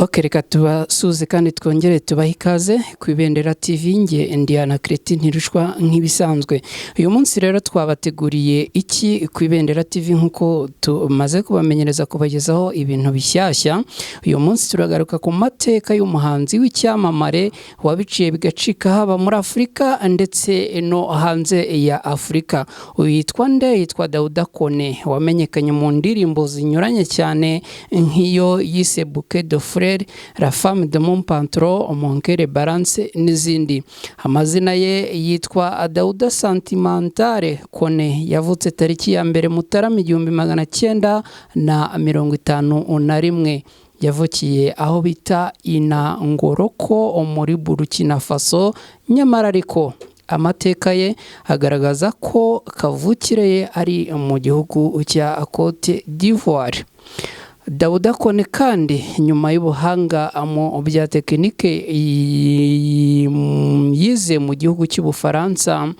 Ok, reka tubasuze kandi twongere tubahe ikaze ku Ibendera TV. Nge Indiana Kreti Ntirushwa nk'ibisanzwe. Uyu munsi rero twabateguriye iki ku Ibendera TV? Nk'uko tumaze kubamenyereza kubagezaho ibintu bishyashya, uyu munsi turagaruka ku mateka y'umuhanzi w'icyamamare wabiciye bigacika haba muri Afurika ndetse no hanze ya Afurika. Uyu yitwa nde? Yitwa Daouda Kone, wamenyekanye mu ndirimbo zinyuranye cyane nk'iyo yise "Bouquet de Fleurs", "La femme de mon patron", "Mon cœur balance" n'izindi. Amazina ye yitwa Daouda Sentimentale Kone. Yavutse tariki ya 1 Mutarama 1951. Yavukiye aho bita Inangoroko muri Burkina Faso, nyamara ariko amateka ye agaragaza ko kavukire ye ari mu gihugu cya Cote d'Ivoire. Daouda Kone kandi, nyuma y'ubuhanga mu bya tekinike yize mu gihugu cy'Ubufaransa,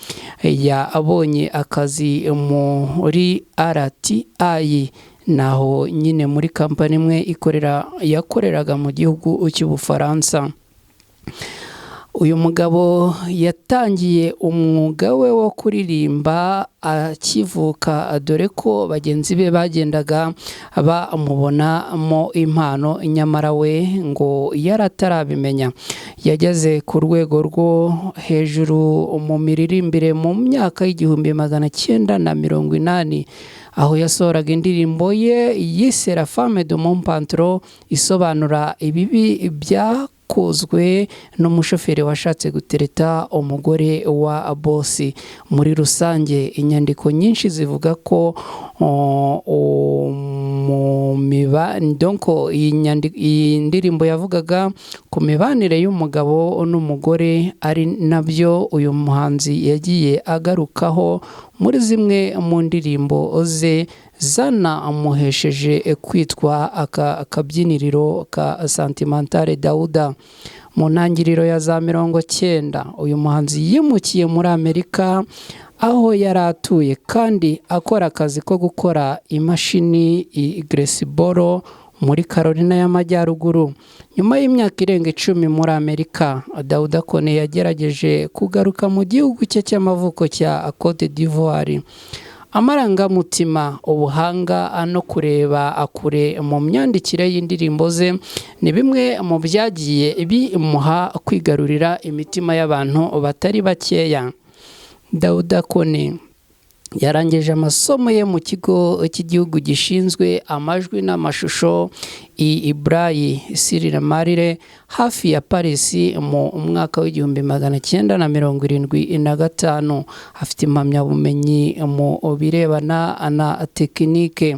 yabonye akazi muri RTI, naho nyine muri kampani imwe ikorera yakoreraga mu gihugu cy'Ubufaransa. Uyu mugabo yatangiye umwuga we wo kuririmba akivuka, dore ko bagenzi be bagendaga bamubonamo impano, nyamara we ngo yari atarabimenya. Yageze ku rwego rwo hejuru mu miririmbire mu myaka y'1980, aho yasohoraga indirimbo ye yise "La femme de mon patron", isobanura ibibi byakozwe n'umushoferi washatse gutereta umugore wa bosi. Muri rusange, inyandiko nyinshi zivuga ko donc iyi ndirimbo yavugaga ku mibanire y'umugabo n'umugore, ari nabyo uyu muhanzi yagiye agarukaho muri zimwe mu ndirimbo ze zanamuhesheje kwitwa aka akabyiniriro ka Sentimentale Daouda. Mu ntangiriro ya za 90, uyu muhanzi yimukiye muri Amerika, aho yari atuye kandi akora akazi ko gukora imashini i Greensboro muri Carolina y'Amajyaruguru. Nyuma y'imyaka irenga 10 muri Amerika, Daouda Kone yagerageje kugaruka mu gihugu cye cy'amavuko cya Cote d'Ivoire. Amarangamutima, ubuhanga no kureba kure mu myandikire y'indirimbo ze ni bimwe mu byagiye bimuha kwigarurira imitima y'abantu batari bakeya. Daouda Kone yarangije amasomo ye mu kigo cy'igihugu gishinzwe amajwi n'amashusho i Ivry-sur-Marne, hafi ya Paris, mu mwaka w'1975. Afite impamyabumenyi mu birebana na tekinike.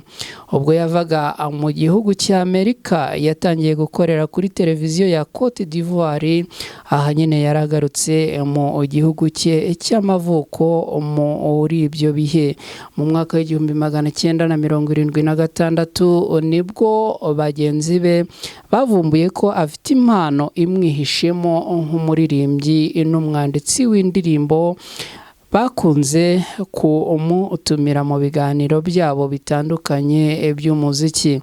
Ubwo yavaga mu gihugu cy'Amerika, yatangiye gukorera kuri televiziyo ya Cote d'Ivoire. Aha nyine yaragarutse mu gihugu cye cy'amavuko muri ibyo bihe. Mu mwaka w'1976 nibwo bagenzi be bavumbuye ko afite impano imwihishemo nk'umuririmbyi n'umwanditsi w'indirimbo. Bakunze kumutumira mu biganiro byabo bitandukanye by'umuziki.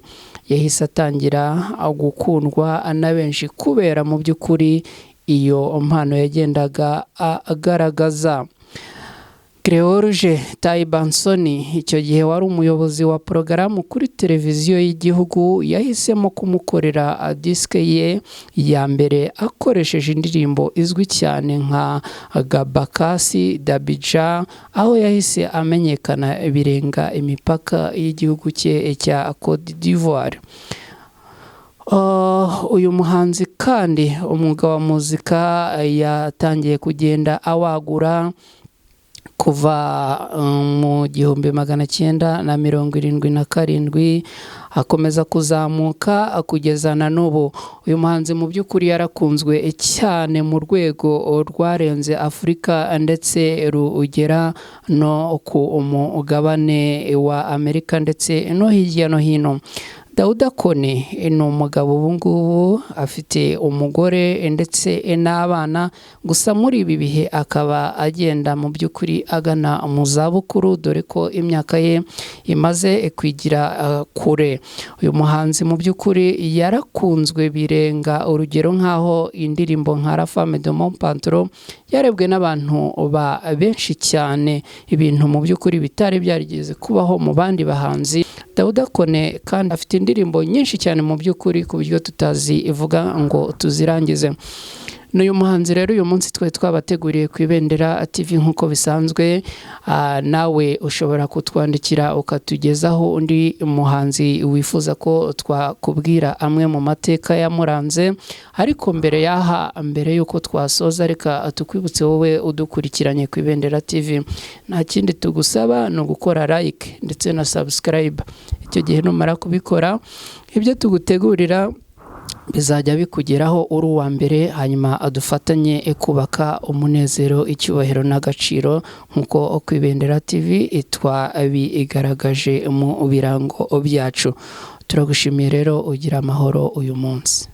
Yahise atangira gukundwa na benshi kubera mu by'ukuri iyo mpano yagendaga agaragaza. George Tayibansoni, icyo gihe wari umuyobozi wa porogaramu kuri televiziyo y'igihugu, yahisemo kumukorera disike ye ya mbere akoresheje indirimbo izwi cyane nka "Gabakasi d'Abidjan", aho yahise amenyekana birenga imipaka y'igihugu cye cya Cote d'Ivoire. Uyu muhanzi kandi umwuga wa muzika yatangiye kugenda awagura kuva mu 1977, akomeza kuzamuka kugeza na n'ubu. Uyu muhanzi mu by'ukuri yarakunzwe cyane mu rwego rwarenze Afurika ndetse rugera no ku mugabane wa Amerika ndetse no hirya no hino. Daouda Kone yatangiye kuririmba Daouda Kone ni umugabo ubu ngubu, afite umugore ndetse n'abana, gusa muri ibi bihe akaba agenda mu by'ukuri agana mu zabukuru, dore ko imyaka ye imaze kwigira kure. Uyu muhanzi mu by'ukuri yarakunzwe birenga urugero, nk'aho indirimbo nka La Femme de mon patron yarebwe n'abantu ba benshi cyane, ibintu mu by'ukuri bitari byarigeze kubaho mu bandi bahanzi. Daouda Kone kandi afite indirimbo nyinshi cyane mu by'ukuri, ku buryo tutazivuga ngo tuzirangize. N'uyu muhanzi rero uyu munsi twari twabateguriye ku Ibendera TV nk'uko bisanzwe. Nawe ushobora kutwandikira ukatugezaho undi muhanzi wifuza ko twakubwira amwe mu mateka yamuranze. Ariko mbere y'aha, mbere y'uko twasoza, reka tukwibutse wowe udukurikiranye ku Ibendera TV, nta kindi tugusaba ni ugukora like ndetse na subscribe. Icyo gihe numara kubikora, ibyo tugutegurira bizajya bikugeraho uri uwa mbere, hanyuma adufatanye kubaka umunezero, icyubahiro n'agaciro nk'uko ku Ibendera TV twabigaragaje mu birango byacu. Turagushimiye rero, ugira amahoro uyu munsi.